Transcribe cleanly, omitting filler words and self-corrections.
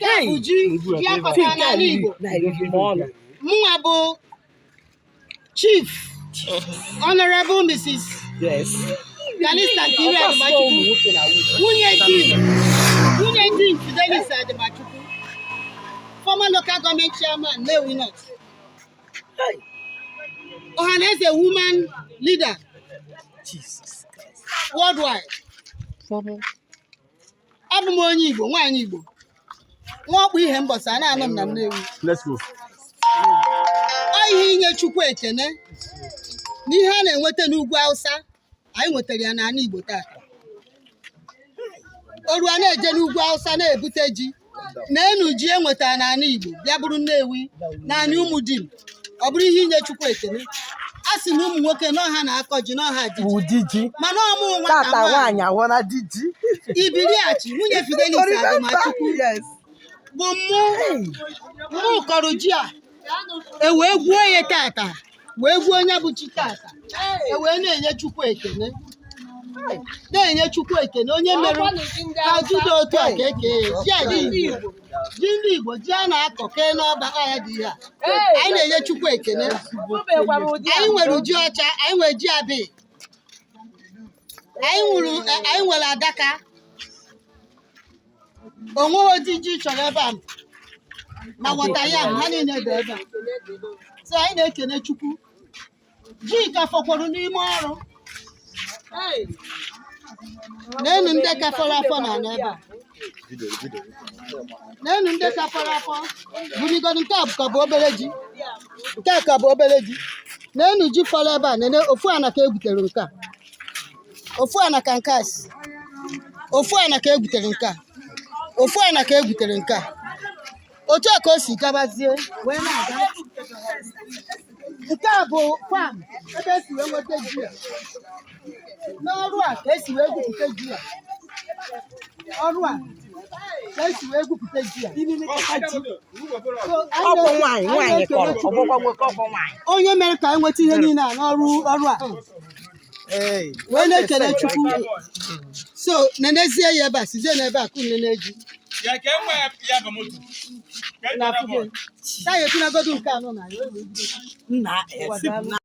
Nke a bụ ji ji akọtara n'ala Igbo. Mụnwa bụ Chief Honorable Mrs. Kalista Nkiru Adịmachukwu, nwunye di Fidelis Adịmachukwu, former local government chairman, Nnewi North, Ọhaneze woman leader worldwide. Abụ m onye Igbo, nwaanyị Igbo, nwa ọkpụ ihe mbọsị a na-anọ m na Nnewi. Let's go. Ọ ihe inye Chukwu ekene na ihe a na-enweta n'ugwu Awụsa, anyị nwetara ya n'ala Igbo tata. Oru a na-eje n'ugwu Awụsa na-ebute ji na enu ji e nwetara n'ala Igbo bịa bụrụ Nnewi naanị Ụmụdim. Ọ bụrụ ihe inye Chukwu ekene. A sị na ụmụ nwoke n'ọha na-akọ ji n'ọha ji ji Ụdị ji. Mana ọmụ nwata Tata nwaanyị nwaanyị awọla di ji. Ibiriachi, nwunye Fidelis Adịmachukwu, bụ mụ kọrọ ji a, e wee gwuo ya tata, wee gwuo onye bụ chi tata, e wee na-enye Chukwu ekene, na-enye Chukwu ekene onye mere ka ji dị otu a ka eke ya. Ji a dị Igbo, ji ndị Igbo, ji a na-akọ kee n'ọba ọhịa dị ihe a. Anyị na-enye Chukwu ekene. Anyị nwere ji ọcha, anyị nwere ji abi, anyị nwere adaka. Onweghị ụdị ji chọrọ ebe a, ma water yam, ha niile dị ebe a. So anyị na-ekene Chukwu. Ji ka fọkwara n'ime ọrụ. N'enu ndị ka fọrọ afọ na ala ebe a, n'enu ndị ka fọrọ afọ burigodo. Nke a ka bụ obere ji, nke a ka bụ obere ji. N'enu ji fọrọ ebe a. Nene ofu ana ka egwutere nke a, ofu ana ka nke a si, ofu ana ka egwutere nke a, ofu ana ka egwutere nke a. Otu a ka o si gabazie wee na-aga. Nke a bụ farm ebe esi wee nweta ji a. N'ọrụ a ka esi wee gwupụta ji a, ọrụ a ka esi wee gwupụta ji a. So, anyị Ọkwọ nwaanyị anyị nwaanyị na-ekele kọrọ Chukwu, ọgbọkwa nwoke, ọkwọ nwaanyị. Onye mere ka anyị nweta ihe niile a n'ọrụ ọrụ a, wee na-ekele Chukwu. So nenezie ya ebe a, sizie n'ebe a kụ nene ji na afụgo. Ka anyị ekwunagodu nke anọ na ya, o wee bido. Nna esi na